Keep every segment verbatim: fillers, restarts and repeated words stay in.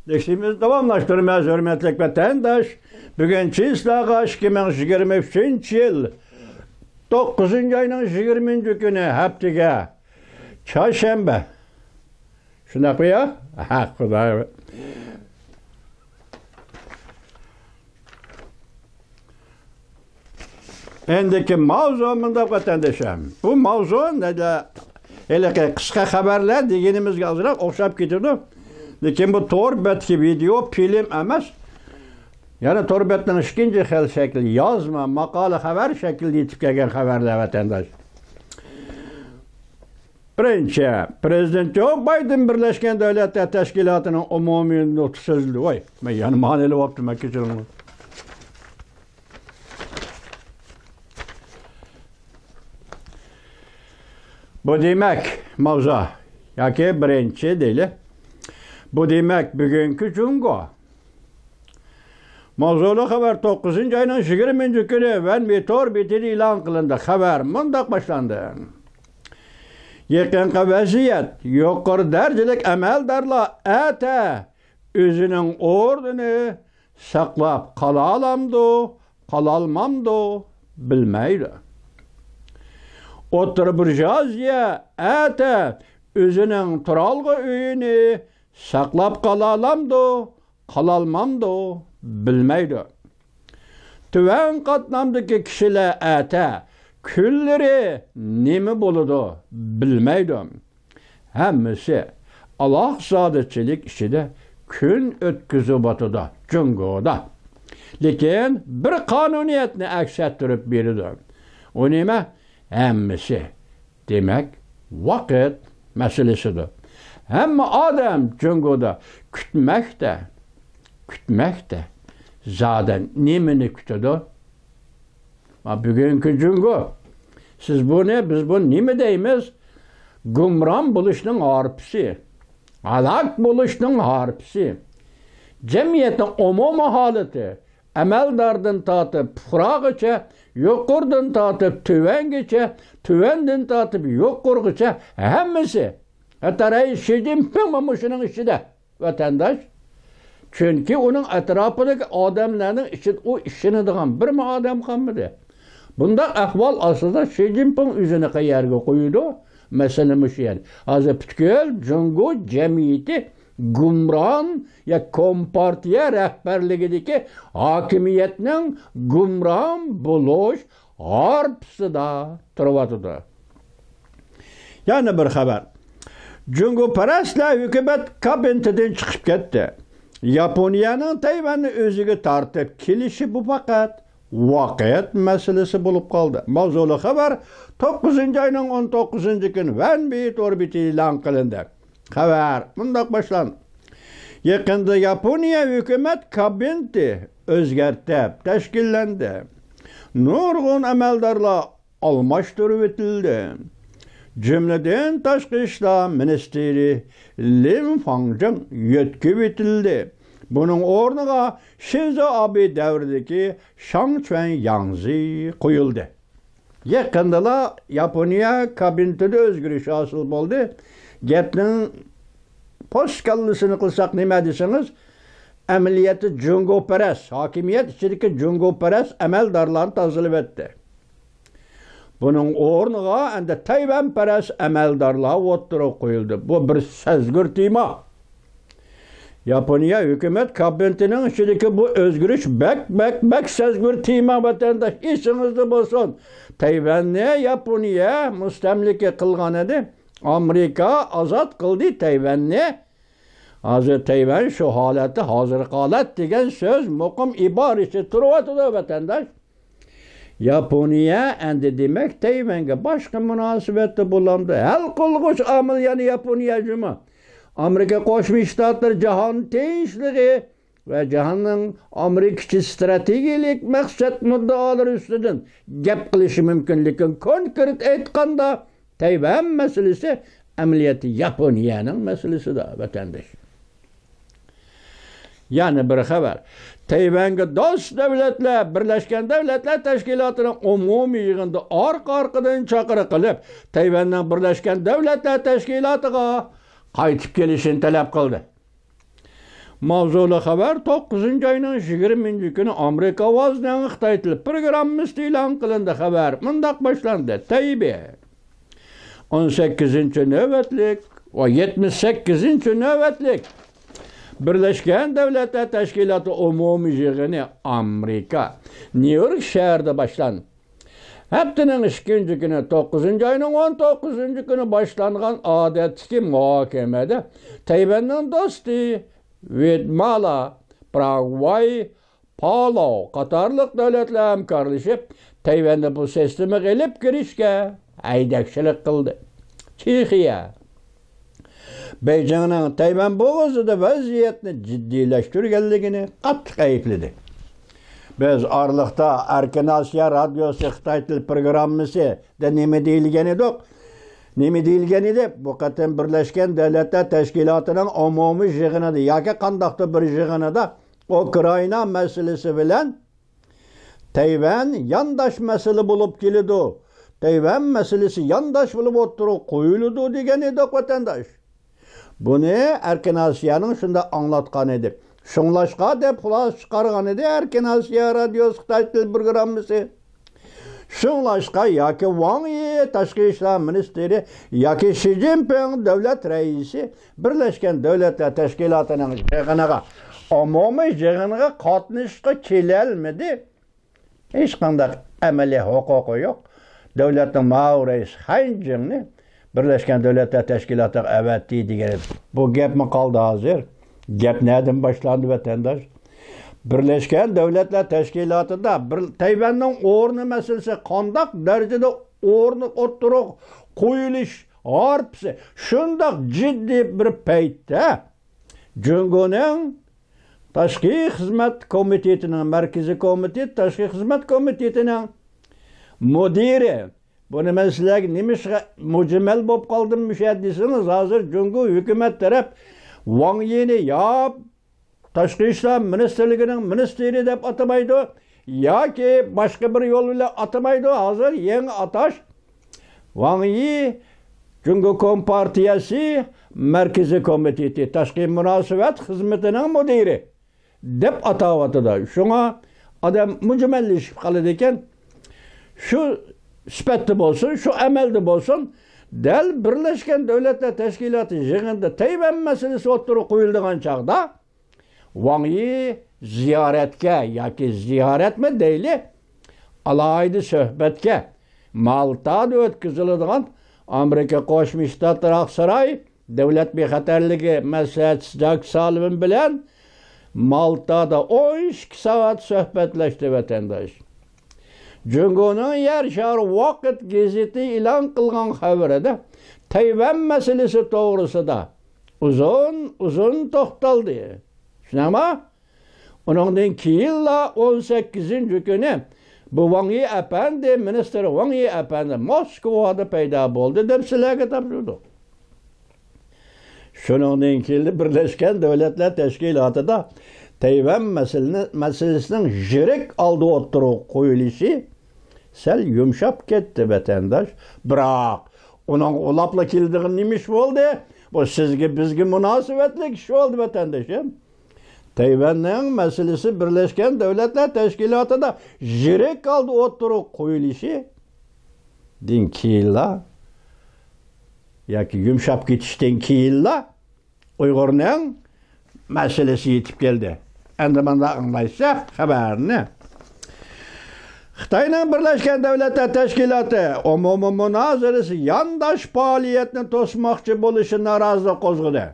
دەرسىمىزنى داۋاملاشتۇرىمىز، ھۆرمەتلىك ۋەتەنداش. بۈگۈن چىسلاغا ئىككى مىڭ يىگىرمە ئۈچىنچى يىل، توققۇزىنچى ئاينىڭ يىگىرمىنچى كۈنى، ھەپتىگە، چارشەنبە. شۇنداقمۇ يا؟ ھە، خۇدايىم. ئەمدىكى ماۋزۇ مۇنداق، ۋەتەنداشلار. بۇ ماۋزۇ نەدە، ھېلىقى قىسقا خەۋەرلەر دېگىنىمىزگە ئازراق ئوخشاپ كېتىدۇ. لېكىن بۇ تور بەتتىكى ۋىدېئو فىلىم ئەمەس. يەنە تور بەتنىڭ ئىككىنچى خىل شەكلى، يازما، ماقالە، خەۋەر شەكلىدە يېتىپ كەلگەن خەۋەرلەر، ۋەتەنداش. بىرىنچى، پىرېزىدېنت جو بايدېن بىرلەشكەن دۆلەتلەر تەشكىلاتىنىڭ ئومۇمىي نۇتقى سۆزلىدى. ۋاي، مەن يەنە مانىلىۋاپتىمەن، كەچۈرۈڭلار. بۇ دېمەك، ماۋزۇ ياكى بىرىنچى دەيلى. بۇ دېمەك، بۈگۈنكى جۇڭگو. ماۋزۇلۇق خەۋەر توققۇزىنچى ئاينىڭ يىگىرمىنچى كۈنى ۋەن ۋېي تور بېتىدە ئېلان قىلىندى. خەۋەر مۇنداق باشلاندى. يېقىنقى ۋەزىيەت، يۇقىرى دەرىجىلىك ئەمەلدارلار ئەتە ئۆزىنىڭ ئورنىنى ساقلاپ قالالامدۇ، قالالمامدۇ، بىلمەيدۇ. ئوتتۇرا بۇرژۇئازىيە ئەتە ئۆزىنىڭ تۇرالغۇ ئۆيىنى ساقلاپ قالالامدۇ، قالالمامدۇ، بىلمەيدۇ. تۆۋەن قاتلامدىكى كىشىلەر ئەتە كۈنلىرى نېمە بولىدۇ، بىلمەيدۇ. ھەممىسى ئالاقزادىچىلىك ئىچىدە كۈن ئۆتكۈزۈۋاتىدۇ جۇڭگودا. لېكىن بىر قانۇنىيەتنى ئەكس ئەتتۈرۈپ بېرىدۇ. ئۇ نېمە؟ ھەممىسى، دېمەك، ۋاقىت مەسىلىسىدۇر. ھەممە ئادەم جۇڭگودا كۈتمەكتە، كۈتمەكتە. زادى نېمىنى كۈتىدۇ؟ ما بۈگۈنكى جۇڭگو. سىز بۇنى، بىز بۇنى نېمە دەيمىز؟ گۇمران بولۇشنىڭ ھارپىسى، ھالاك بولۇشنىڭ ھارپىسى. جەمئىيەتنىڭ ئومۇمىي ھالىتى، ئەمەلداردىن تارتىپ پۇقراغىچە، يۇقىرىدىن تارتىپ تۆۋەنگىچە، تۆۋەندىن تارتىپ يۇقىرىغىچە ھەممىسى. ھەتتا رەئىس شى جىنپىڭمۇ مۇشۇنىڭ ئىچىدە. ۋەتەنداش. چۈنكى ئۇنىڭ ئەتراپىدىكى ئادەملەرنىڭ ئىچىدە ئۇ ئىشىنىدىغان بىرمۇ ئادەم قالمىدى. بۇنداق ئەھۋال ئاستىدا شى جىنپىڭ ئۆزىنى قەيەرگە قويىدۇ؟ مەسىلە مۇشۇ يەردە. ھازىر پۈتكۈل جۇڭگو جەمئىيىتى گۇمران يا كومپارتىيە رەھبەرلىكىدىكى ھاكىمىيەتنىڭ گۇمران بولۇش ھارپىسىدا تۇرۇۋاتىدۇ. يەنە بىر خەۋەر. جۇڭگوپەرەسلەر ھۆكۈمەت كابىنېتىدىن چىقىپ كەتتى. ياپونىيەنىڭ تەيۋەننى ئۆزىگە تارتىپ كېلىشى بۇ پەقەت ۋاقىت مەسىلىسى بولۇپ قالدى. ماۋزۇلۇق خەۋەر توققۇزىنچى ئاينىڭ ئون توققۇزىنچى كۈنى ۋەن بىي تور بېتى ئېلان قىلىندى. خەۋەر مۇنداق باشلاندى. يېقىندا ياپونىيە ھۆكۈمەت كابىنېتى ئۆزگەرتىپ تەشكىللەندى. نۇرغۇن ئەمەلدارلار ئالماشتۇرۇۋېتىلدى. جۈملىدىن تاشقى ئىشلار مىنىستىرى لىن فاڭجىڭ يۆتكىۋېتىلدى. بۇنىڭ ئورنىغا شىنزو ئابې دەۋرىدىكى شاڭ چۈەن ياڭزى قويۇلدى. يېقىندىلا ياپونىيە كابىنېتىدا ئۆزگىرىش ھاسىل بولدى. گەپنىڭ پوست كاللىسىنى قىلساق نېمە دېسىڭىز، ئەمەلىيەتتە جۇڭگوپەرەس، ھاكىمىيەت ئىچىدىكى جۇڭگوپەرەس ئەمەلدارلارنى تازىلىۋەتتى. بۇنىڭ ئورنىغا ئەمدى تەيۋەنپەرەس ئەمەلدارلار ئوتتۇرىغا قويۇلدى. بۇ بىر سەزگۈر تېما. ياپونىيە ھۆكۈمەت كابىنېتىنىڭ ئىچىدىكى بۇ ئۆزگىرىش بەك، بەك، بەك سەزگۈر تېما، ۋەتەنداش، ئېسىڭىزدە بولسۇن. تەيۋەننى ياپونىيە مۇستەملىكە قىلغان ئىدى. ئامېرىكا ئازاد قىلدى تەيۋەننى. ھازىر تەيۋەن شۇ ھالەتتە، ھازىرقى ھالەت دېگەن سۆز مۇقىم ئىبارىسى تۇرۇۋاتىدۇ، ۋەتەنداش. ياپونىيە ئەمدى دېمەك تەيۋەنگە باشقا مۇناسىۋەتتە بولامدۇ؟ ھەل قىلغۇچ ئامىل يەنە ياپونىيە جۇمۇ. ئامېرىكا قوشما شتاتلىرى جاھان تىنچلىقى ۋە جاھاننىڭ ئامېرىكىچە ستراتېگىيەلىك مەقسەت مۇددىئالىرى ئۈستىدىن گەپ قىلىشى مۇمكىن، لېكىن كونكرېت ئېيتقاندا، تەيۋەن مەسىلىسى ئەمەلىيەتتە ياپونىيەنىڭ مەسىلىسىدە، ۋەتەنداش. يەنە بىر خەۋەر. تەيۋەنگە دوست دۆلەتلەر، بىرلەشكەن دۆلەتلەر تەشكىلاتىنىڭ ئومۇمىي يىغىنىدا ئارقا-ئارقىدىن چاقىرىق قىلىپ، تەيۋەننىڭ بىرلەشكەن دۆلەتلەر تەشكىلاتىغا قايتىپ كېلىشىنى تەلەپ قىلدى. ماۋزۇلۇق خەۋەر توققۇزىنچى ئاينىڭ يىگىرمىنچى كۈنى ئامېرىكا ئاۋازىنىڭ خىتاي تىل پروگراممىسىدا ئېلان قىلىندى. خەۋەر مۇنداق باشلاندى. تەيبېي. ئون سەككىزىنچى نۆۋەتلىك ۋە يەتمىش سەككىزىنچى نۆۋەتلىك بىرلەشكەن دۆلەتلەر تەشكىلاتى ئومۇمىي يىغىنى ئامېرىكا، نيۇ يورك شەھىرىدە باشلاندى. ھەپتىنىڭ ئىككىنچى كۈنى، توققۇزىنچى ئاينىڭ ئون توققۇزىنچى كۈنى باشلانغان ئادەتتىكى مۇھاكىمىدە تەيۋەننىڭ دوستى ۋيېتمالا، پاراگۋاي، پالاۋ قاتارلىق دۆلەتلەر ھەمكارلىشىپ، تەيۋەننى بۇ سىستېمىغا ئېلىپ كىرىشكە ھەيدەكچىلىك قىلدى. چېخىيە بېيجىڭنىڭ تەيۋەن بوغۇزىدا ۋەزىيەتنى جىددىيلەشتۈرگەنلىكىنى قاتتىق ئەيىبلىدى. بىز ئارىلىقتا ئەركىن ئاسىيا رادىيوسى خىتاي تىل پروگراممىسىدا نېمە دېيىلگەن ئىدۇق؟ نېمە دېيىلگەن ئىدى؟ بۇ قېتىم بىرلەشكەن دۆلەتلەر تەشكىلاتىنىڭ ئومۇمىي يىغىنىدا ياكى قانداقتۇر بىر يىغىنىدا ئۇكرائىنا مەسىلىسى بىلەن تەيۋەن يانداش مەسىلە بولۇپ كېلىدۇ. تەيۋەن مەسىلىسى يانداش بولۇپ ئوتتۇرىغا قويۇلىدۇ دېگەن ئىدۇق، ۋەتەنداش. بۇنى ئەركىن ئاسىيانىڭ شۇنداق ئاڭلاتقان ئىدى. شۇڭلاشقا دەپ خۇلاسە چىقارغان ئىدى ئەركىن ئاسىيا رادىيوسى خىتاي تىل پروگراممىسى. شۇڭلاشقا ياكى ۋاڭ يى تاشقى ئىشلار مىنىستىرى ياكى شى جىنپىڭ دۆلەت رەئىسى بىرلەشكەن دۆلەتلەر تەشكىلاتىنىڭ يىغىنىغا، ئومۇمىي يىغىنغا قاتنىشىشقا كېلەلمىدى. ھېچقانداق ئەمەلىي ھوقۇقى يوق دۆلەتنىڭ ماۋۇ رەئىسى خەن جىڭنى بىرلەشكەن دۆلەتلەر تەشكىلاتىغا ئەۋەتتى دېگەن. بۇ گەپمۇ قالدى ھازىر؟ گەپ نەدىن باشلاندى، ۋەتەنداش؟ بىرلەشكەن دۆلەتلەر تەشكىلاتىدا بىر، تەيۋەننىڭ ئورنى مەسىلىسى قانداق دەرىجىدە ئورنى ئوتتۇرىغا قويۇلۇش ھارپىسى شۇنداق جىددىي بىر پەيتتە، جۇڭگونىڭ تاشقى خىزمەت كومىتېتىنىڭ، مەركىزىي كومىتېت، تاشقى خىزمەت كومىتېتىنىڭ مۇدىرى، بۇنى مەن سىلەرگە نېمىشقا مۇجمەل بولۇپ قالدىم مۇشۇ يەردە دېسىڭىز، ھازىر جۇڭگو ھۆكۈمەت تەرەپ ۋاڭ يىنى يا تاشقى ئىشلار مىنىستىرلىكىنىڭ مىنىستىرى دەپ ئاتىمايدۇ ياكى باشقا بىر يول بىلەن ئاتىمايدۇ. ھازىر يېڭى ئاتاش ۋاڭ يى، جۇڭگو كومپارتىيەسى مەركىزىي كومىتېتى تاشقى مۇناسىۋەت خىزمىتىنىڭ مۇدىرى دەپ ئاتاۋاتىدۇ. شۇڭا ئادەم مۇجمەللىشىپ قالىدىكەن. شۇ سۈپەتتە بولسۇن، شۇ ئەمەلدە بولسۇن، دەل بىرلەشكەن دۆلەتلەر تەشكىلاتى يىغىنىدا تەيۋەن مەسىلىسى ئوتتۇرىغا قويۇلىدىغان چاغدا، ۋاڭ يى زىيارەتكە ياكى زىيارەتمۇ دەيلى، ئالاھىدە سۆھبەتكە مالتادا ئۆتكۈزۈلىدىغان ئامېرىكا قوشما شتاتلىرى ئاقساراي دۆلەت بىخەتەرلىكى مەسلىھەتچىسى جاك سالىۋان بىلەن مالتادا ئون ئىككى سائەت سۆھبەتلەشتى، ۋەتەنداش. جۇڭگونىڭ يەر شارى ۋاقىت گېزىتى ئېلان قىلغان خەۋىرىدە تەيۋەن مەسىلىسى توغرىسىدا ئۇزۇن، ئۇزۇن توختالدى. شۇنداقمۇ؟ ئۇنىڭدىن كېيىنلا ئون سەككىزىنچى كۈنى بۇ ۋاڭ يى ئەپەندى، مىنىستىر ۋاڭ يى ئەپەندى موسكۋادا پەيدا بولدى دەپ سىلەرگە تاپشۇردۇق. شۇنىڭدىن كېيىن بىرلەشكەن دۆلەتلەر تەشكىلاتىدا تەيۋەن مەسىلىنى، مەسىلىسىنىڭ يىرىك ئالدى ئوتتۇرىغا قويۇلۇشى سەل يۇمشاپ كەتتى، ۋەتەنداش. بىراق، ئۇنىڭغا ئۇلاپلا كېلىدىغان نېمە ئىش بولدى؟ بۇ سىزگە، بىزگە مۇناسىۋەتلىك ئىش بولدى، ۋەتەنداشىم. تەيۋەننىڭ مەسىلىسى بىرلەشكەن دۆلەتلەر تەشكىلاتىدا يىرىك ھالدا ئوتتۇرىغا قويۇلۇشىدىن كېيىنلا ياكى يۇمشاپ كېتىشتىن كېيىنلا ئۇيغۇرنىڭ مەسىلىسى يېتىپ كەلدى. ئەمدى مۇنداق ئاڭلايسىز خەۋەرنى. خىتاينىڭ بىرلەشكەن دۆلەتلەر تەشكىلاتى ئومۇمىي مۇنازىرىسى يانداش پائالىيەتنى توسماقچى بولۇشى نارازىلىق قوزغىدى.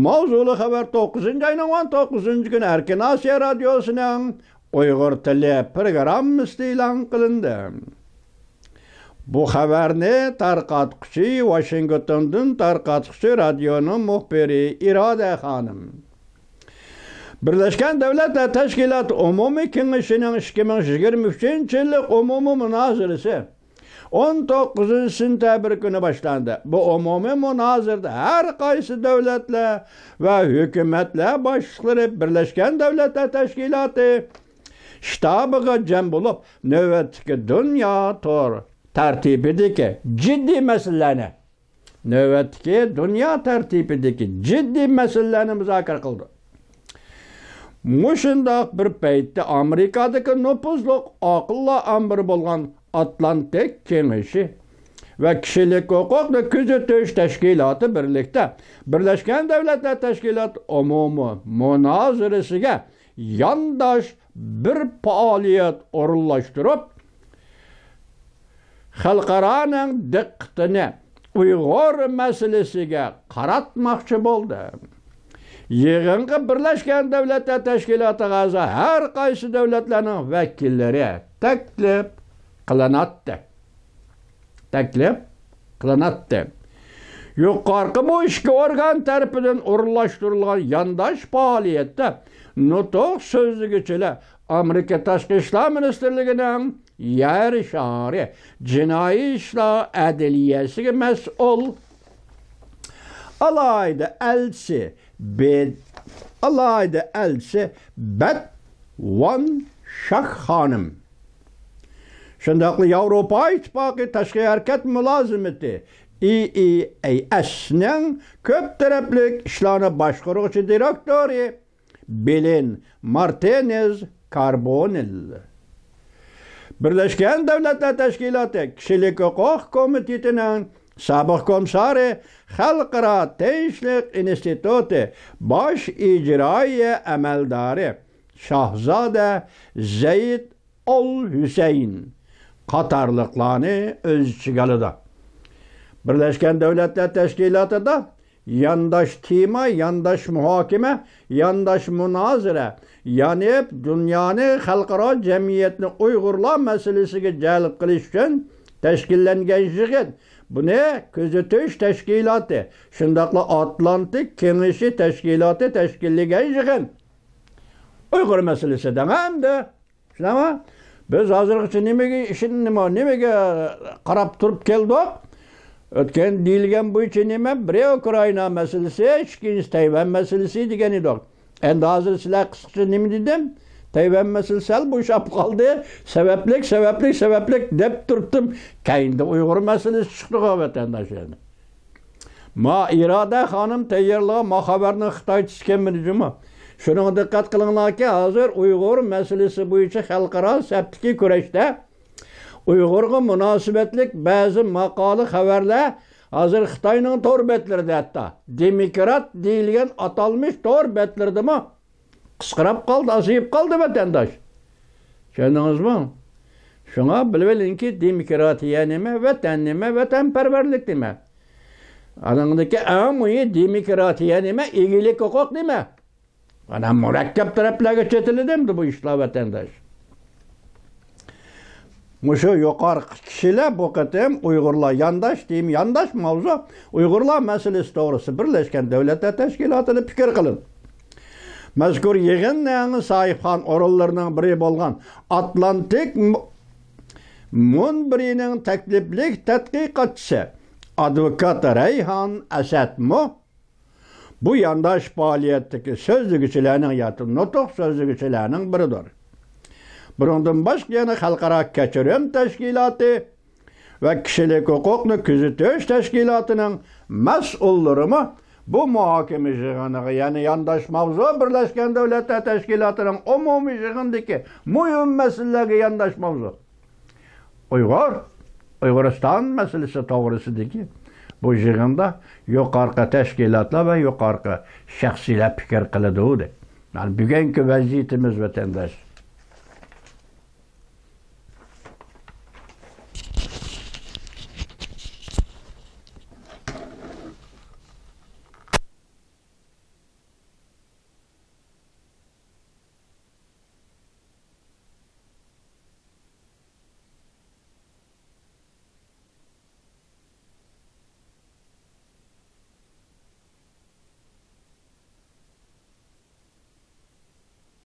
ماۋزۇلۇق خەۋەر توققۇزىنچى ئاينىڭ ئون توققۇزىنچى كۈنى ئەركىن ئاسىيا رادىيوسىنىڭ ئۇيغۇر تىلى پروگراممىسىدا ئېلان قىلىندى. بۇ خەۋەرنى تارقاتقۇچى، ۋاشىنگتوندىن تارقاتقۇچى رادىيونىڭ مۇخبىرى ئىرادە خانىم. بىرلەشكەن دۆلەتلەر تەشكىلاتى ئومۇمىي كېڭىشىنىڭ ئىككى مىڭ يىگىرمە ئۈچىنچى يىللىق ئومۇمىي مۇنازىرىسى ئون توققۇزىنچى سېنتەبىر كۈنى باشلاندى. بۇ ئومۇمىي مۇنازىرىدە ھەر قايسى دۆلەتلەر ۋە ھۆكۈمەتلەر باشلىقلىرى بىرلەشكەن دۆلەتلەر تەشكىلاتى شتابىغا جەم بولۇپ، نۆۋەتتىكى دۇنيا تور تەرتىپىدىكى جىددىي مەسىلىلەرنى، نۆۋەتتىكى دۇنيا تەرتىپىدىكى جىددىي مەسىلىلەرنى مۇزاكىرە قىلدى. مۇشۇنداق بىر پەيتتە ئامېرىكادىكى نوپۇزلۇق ئاقىللار ئامبىرى بولغان ئاتلانتىك كېڭىشى ۋە كىشىلىك ھوقۇقنى كۆزىتىش تەشكىلاتى بىرلىكتە بىرلەشكەن دۆلەتلەر تەشكىلاتى ئومۇمىي مۇنازىرىسىگە يانداش بىر پائالىيەت ئورۇنلاشتۇرۇپ، خەلقئارانىڭ دىققىتىنى ئۇيغۇر مەسىلىسىگە قاراتماقچى بولدى. يىغىنغا بىرلەشكەن دۆلەتلەر تەشكىلاتىغا ئەزا ھەر قايسى دۆلەتلەرنىڭ ۋەكىللىرى تەكلىپ قىلىناتتى. تەكلىپ قىلىناتتى. يۇقىرىقى بۇ ئىككى ئورگان تەرىپىدىن ئورۇنلاشتۇرۇلغان يانداش پائالىيەتتە نۇتۇق سۆزلىگۈچىلەر ئامېرىكا تاشقى ئىشلار مىنىستىرلىكىنىڭ يەر شارى جىنايى ئىشلار ئەدلىيەسىگە مەسئۇل ئالاھىدە ئەلچىسى بې-، ئالاھىدە ئەلچىسى بەت ۋان شاك خانىم، شۇنداقلا ياۋروپا ئىتتىپاقى تاشقى ھەرىكەت مۇلازىمىتى، ئى ئى ئەي ئەس نىڭ كۆپ تەرەپلىك ئىشلارنى باشقۇرغۇچى دىرېكتورى بېلىن مارتىنېز كاربونېل، بىرلەشكەن دۆلەتلەر تەشكىلاتى كىشىلىك ھوقۇق كومىتېتىنىڭ سابىق كومىسسارى، خەلقئارا تىنچلىق ئىنستىتۇتى باش ئىجرائىيە ئەمەلدارى شاھزادە زەيىد ئال ھۈسەيىن قاتارلىقلارنى ئۆز ئىچىگە ئالىدۇ. بىرلەشكەن دۆلەتلەر تەشكىلاتىدا يانداش تېما، يانداش مۇھاكىمە، يانداش مۇنازىرە، يەنى دۇنيانى، خەلقئارا جەمئىيەتنى ئۇيغۇرلار مەسىلىسىگە جەلپ قىلىش ئۈچۈن تەشكىللەنگەن يىغىن. بۇنى كۆزىتىش تەشكىلاتى، شۇنداقلا ئاتلانتىك كېڭىشى تەشكىلاتى تەشكىللىگەن يىغىن. ئۇيغۇر مەسىلىسى دەڭ ئەمدى. شۇنداقمۇ؟ بىز ھازىرغىچە نېمىگە ئىشىن-، نېمە، نېمىگە قاراپ تۇرۇپ كەلدۇق؟ ئۆتكەن دېيىلگەن بويىچە نېمە؟ بىرى ئۇكرائىنا مەسىلىسى، ئىككىنچىسى تەيۋەن مەسىلىسى دېگەن ئىدۇق. ئەمدى ھازىر سىلەر قىسقىچە نېمە دېدىم؟ تەيۋەن مەسىلىسى سەل بوشاپ قالدى. سەۋەبلىك، سەۋەبلىك، سەۋەبلىك دەپ تۇرۇپتۇم. كەينىدە ئۇيغۇر مەسىلىسى چىقتىغۇ، ۋەتەنداشلار. ما ئىرادە خانىم تەييارلىغان ما خەۋەرنىڭ خىتايچىسى ئىكەن جۇمۇ. شۇنىڭغا دىققەت قىلىڭلاركى، ھازىر ئۇيغۇر مەسىلىسى بويىچە خەلقئارا سەپتىكى كۈرەشتە ئۇيغۇرغا مۇناسىۋەتلىك بەزى ماقالە خەۋەرلەر ھازىر خىتاينىڭ تور بەتلىرىدە، ھەتتا دېموكرات دېيىلگەن ئاتالمىش تور بەتلىرىدىمۇ قىسقىراپ قالدى، ئازىيىپ قالدى، ۋەتەنداش. چۈشەندىڭىزمۇ؟ شۇڭا بىلىۋېلىڭكى، دېموكراتىيە نېمە، ۋەتەن نېمە، ۋەتەنپەرۋەرلىك نېمە. ئانىڭدىكى ئەڭ مۇھىم، دېموكراتىيە نېمە، ئىگىلىك ھوقۇق نېمە. مانا مۇرەككەپ تەرەپلەرگە چېتىلدى ئەمدى بۇ ئىشلار، ۋەتەنداش. مۇشۇ يۇقىرىقى كىشىلەر بۇ قېتىم ئۇيغۇرلار يانداش تېما، يانداش ماۋزۇ، ئۇيغۇرلار مەسىلىسى توغرىسىدا بىرلەشكەن دۆلەتلەر تەشكىلاتىدا پىكىر قىلىدۇ. مەزكۇر يىغىننىڭ ساھىبخان ئورۇنلىرىنىڭ بىرى بولغان ئاتلانتىك مۇ-، مۇنبىرىنىڭ تەكلىپلىك تەتقىقاتچىسى، ئادۋوكات رەيھان ئەسەتمۇ بۇ يانداش پائالىيەتتىكى سۆزلىگۈچىلەرنىڭ ياكى نۇتۇق سۆزلىگۈچىلەرنىڭ بىرىدۇر. بۇنىڭدىن باشقا يەنە خەلقئارا كەچۈرۈم تەشكىلاتى ۋە كىشىلىك ھوقۇقنى كۆزىتىش تەشكىلاتىنىڭ مەسئۇللىرىمۇ بۇ مۇھاكىمە يىغىنىغا، يەنى يانداش ماۋزۇ بىرلەشكەن دۆلەتلەر تەشكىلاتىنىڭ ئومۇمىي يىغىنىدىكى مۇھىم مەسىلىلەرگە يانداش ماۋزۇ. ئۇيغۇر، ئۇيغۇرىستان مەسىلىسى توغرىسىدىكى بۇ يىغىندا يۇقىرىقى تەشكىلاتلار ۋە يۇقىرىقى شەخسلەر پىكىر قىلىدۇ، دەپ. يەنى بۈگۈنكى ۋەزىيىتىمىز، ۋەتەنداش،